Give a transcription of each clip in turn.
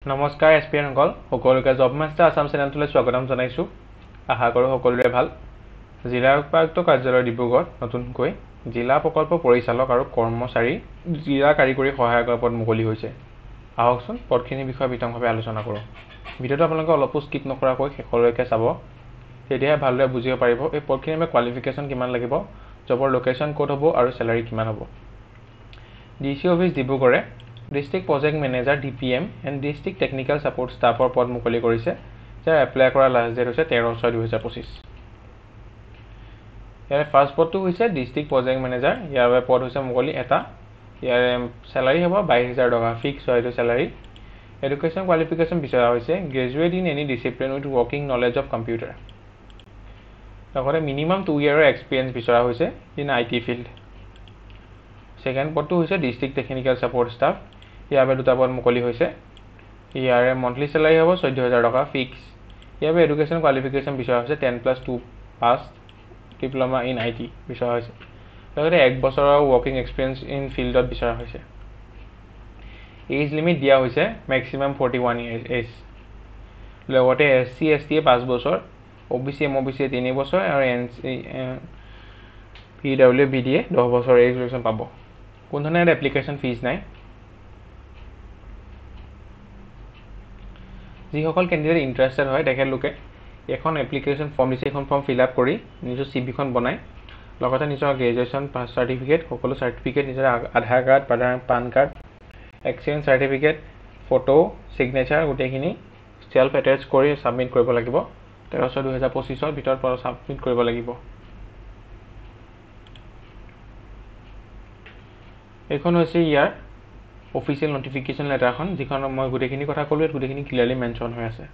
নমস্কাৰ S P এনসকল, সকলোকে job master Assam চেনেলটোলৈ স্বাগতম জনাইছোঁ। আশা কৰোঁ সকলোৰে ভাল। জিলা উপায়ুক্ত কাৰ্যালয় ডিব্ৰুগড়ত নতুনকৈ জিলা প্ৰকল্প পৰিচালক আৰু কৰ্মচাৰী জিলা কাৰিকৰী সহায়কৰ পদ মুকলি হৈছে। আহকচোন পদখিনিৰ বিষয়ে বিতংভাৱে আলোচনা কৰোঁ। ভিডিঅ'টো আপোনালোকে অলপো স্কিপ নকৰাকৈ শেষলৈকে চাব, তেতিয়াহে ভালদৰে বুজিব পাৰিব এই পদখিনিৰ বাবে কোৱালিফিকেশ্যন কিমান লাগিব, জবৰ লোকেশ্যন ক'ত হ'ব আৰু চেলাৰী কিমান হ'ব। ডি চি অফিচ ডিব্ৰুগড়ে district project manager DPM and district technical support ষ্টাফৰ পদ মুকলি কৰিছে, যাৰ এপ্লাই কৰা লাষ্ট ডেট হৈছে 13/6/2025। ইয়াৰে ফাৰ্ষ্ট পদটো হৈছে ডিষ্ট্ৰিক্ট প্ৰজেক্ট মেনেজাৰ। ইয়াৰ বাবে পদ হৈছে মুকলি এটা। ইয়াৰে চেলাৰী হ'ব 22,000 টকা, ফিক্স হয় এইটো চেলাৰী। এডুকেশ্যন কোৱালিফিকেশ্যন বিচৰা হৈছে graduate in any discipline with working knowledge of computer. লগতে মিনিমাম 2 ইয়েৰৰ এক্সপিৰিয়েঞ্চ বিচৰা হৈছে in I T field. Second পদটো হৈছে ডিষ্ট্ৰিক্ট টেকনিকেল ছাপৰ্ট ষ্টাফ। ইয়াৰ বাবে দুটা পদ মুকলি হৈছে। ইয়াৰে মন্থলি চেলাৰী হ'ব 14,000 টকা ফিক্স। ইয়াৰ বাবে এডুকেশ্যন কোৱালিফিকেশ্যন বিচৰা হৈছে 10+2 পাছ ডিপ্ল'মা ইন I T বিচৰা হৈছে। লগতে 1 বছৰৰ ৱৰ্কিং এক্সপিৰিয়েঞ্চ ইন ফিল্ডত বিচৰা হৈছে। এজ লিমিট দিয়া হৈছে মেক্সিমাম 41 ইয়েৰ্ছ এজ। লগতে এছ চি এছ টিয়ে 5 বছৰ, O' B C M O' B চিয়ে 3 বছৰ আৰু N C P W B ডিয়ে 10 বছৰ এজ ৰিলেকশ্যন পাব। কোনো ধৰণৰ ইয়াত এপ্লিকেশ্যন ফিজ নাই। যিসকল কেণ্ডিডেট ইণ্টাৰেষ্টেড হয় তেখেতলোকে এখন এপ্লিকেশ্যন ফৰ্ম দিছে, এইখন ফৰ্ম ফিল আপ কৰি নিজৰ চি ভিখন বনাই লগতে নিজৰ গ্ৰেজুৱেশ্যন পাছ চাৰ্টিফিকেট, সকলো চাৰ্টিফিকেট, নিজৰ আধাৰ card, PAN card, exchange certificate, photo, signature গোটেইখিনি চেল্ফ এটেচ কৰি ছাবমিট কৰিব লাগিব। 13/6/2025ৰ ভিতৰত ছাবমিট কৰিব লাগিব। এইখন হৈছে ইয়াৰ অফিচিয়েল নটিফিকেশ্যন লেটাৰখন, যিখন মই গোটেইখিনি কথা ক'লোঁ, ইয়াত গোটেইখিনি ক্লিয়াৰলি মেনশ্যন হৈ আছে।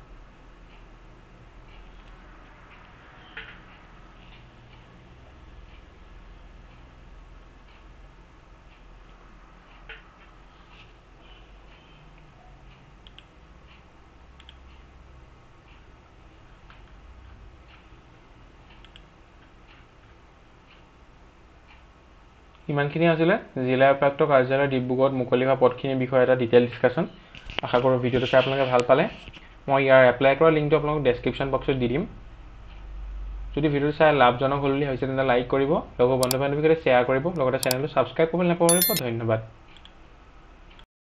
ইমানখিনি আছিলে জিলা উপায়ুক্ত কাৰ্যালয় ডিব্ৰুগড়ত মুকলি হোৱা পদখিনিৰ বিষয়ে এটা ডিটেইল ডিছকাশ্যন। আশা কৰোঁ ভিডিঅ'টো চাই আপোনালোকে ভাল পালে। মই ইয়াৰ এপ্লাই কৰা লিংকটো আপোনালোকক ডেছক্ৰিপশ্যন বক্সত দি দিম। যদি ভিডিঅ'টো চাই লাভজনক হ'ল বুলি ভাবিছে তেন্তে লাইক কৰিব, লগৰ বন্ধু বান্ধৱীৰ সৈতে শ্বেয়াৰ কৰিব, লগতে চেনেলটো ছাবস্ক্ৰাইব কৰিবলৈ নাপাহৰিব। ধন্যবাদ।